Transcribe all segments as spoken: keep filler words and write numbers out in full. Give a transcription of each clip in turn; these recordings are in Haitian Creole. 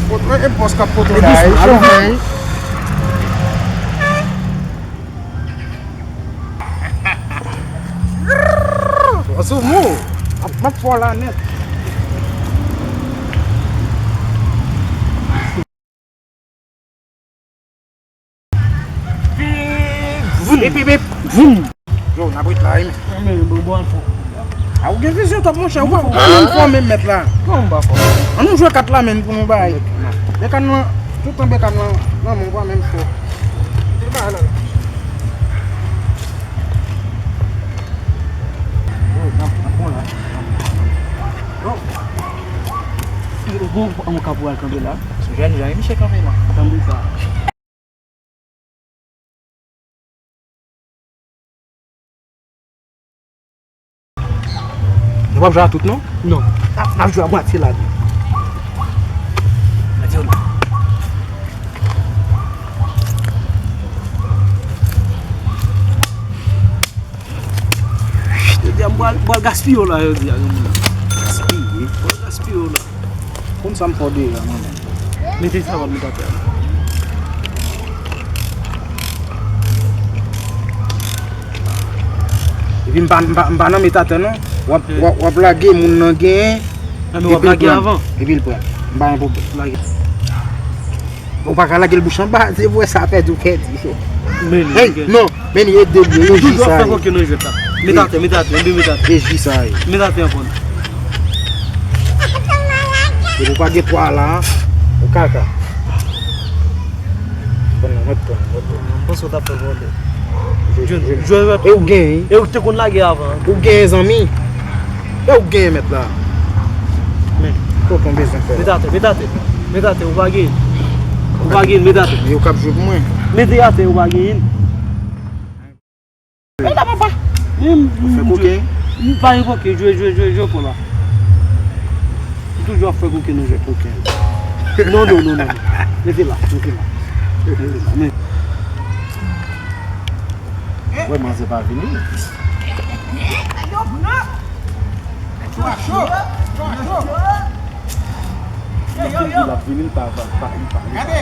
Potro e bòs k ap potro la, e chofè. Sou mou. M ap fò la nèt. Bip, bip, bip. Voum. Yo, n ap ret la, wi, men. Men, bon, bon, bon. A, ou gen vizyon twòp, monchè. Ou pa, ou pa menm fò menm, mèt la. Non, m pa fò. An nou jwe kat la, men, pou nou bay. Bekan nan, tout tan bekan nan, nan men, ou pa menm fò. Yo, n ap, n ap bon la. Yo. Yo, bon, an ka pou al kanpe la. Jèn jan, misye kanpe la. Tann sa. Nou p ap jwe a tout, non? Non. N ap, n ap jwe a mwatye la tou. Yo di a m pral, pral gaspiye w la, yo di a, gen moun. Gaspiye? Pral gaspiye w la. Konn sa m fè w deyò a, mwen menm. Mete sa w ap met atè a. Epi m pa, m pa, m pa nan met atè non. W ap, w ap, w ap lage moun nan genyen. Nan men w ap lage avan. Epi l pran. M pa gen pwoblèm. Lage. Ou pa ka lage l bouch anba, se pou wè sa pèdi ou pèdi. Men li, hey, non, men li ede l, e ji sa ye. Toujou ap fè koke nan jwèt la. Met atè, met atè, enben met atè. E ji sa ye. Met atè ankò. Depi ou pa gen pwa la, ou kaka. Pran nan, mèt pran, mèt pran. M panse w t ap fè vòlè. Jwenn, jwenn, jwenn. E ou genyen. E ou te konn lage avan. Ou genyen, zanmi. E ou genyen, mèt la. Men. Tonton bezwen fè la. Met atè, met atè. Met atè, ou pa genyen. Ou pa genyen, met atè. Yo k ap jwe pou mwen. Mete atè, ou pa genyen. E la, papa. Ou fè koken? M pa gen koken, jwe, jwe, jwe, jwe pou la. M toujou ap fè koken nan jwèt. Koken. Non, non, non, non. Mete la, mete la. Mete la, men. Wè, manzè pa vini. Yo, bro. Cho, cho, cho. Yo, yo, yo. L ap vini, l pa, pa, pa, li pa, li pa vini. Gade.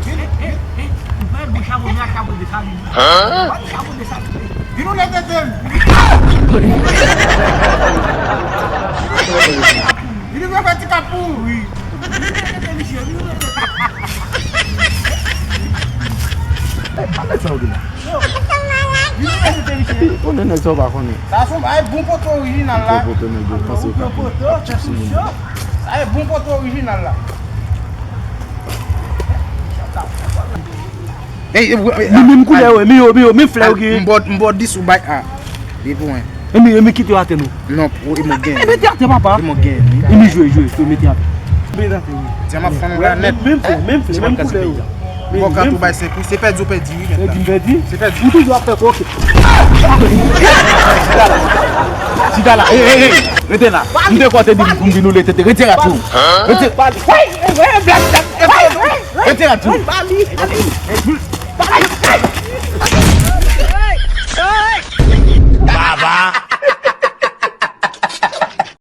Vin, vin, vin. Ou fè bon chabon, men a chabon de sali. Hein? Chabon de sali. Vin ou lè tete m. Vin ou fè ti kap pou ou. Wi. Vin ou lè tete misye, vin ou lè tete. Ey, pa met sa ou gen la. Epi, konnen nèg sa ou pa konnen. Sa se yon bagay bon poto orijinal la. Bon poto nèg yo panse yo ka. Bon poto, chèf sou cho. Sa se bon poto orijinal la. Ey, ey, ey, li menm koulè yo, men yo, men yo, men flè yo gen. M bò, m bò dis ou bay a. Li pou mwen. Emi, Emi, kite yo atè non. Non, ou, Emi gen. Emi, mete atè, papa. Emi gen, wi. Emi jwe, jwe, jwe, mete atè. Mete atè, wi. Dyaman fanm la nèt. Menm flè, menm flè, menm koulè yo. Bò kat ou bay senk wi, se pèdi ou pèdi, wi, mèt la. Pèdi m pèdi? Se pèdi. Ou toujou ap fè koke. Chita la. Chita la. Ey, ey, ey. Rete la. M te kwè w te di m pou m vin ou lè tete. Retire atè w. Retire. Ey, ey, ey, blak, blak. Retire atè w. Baba.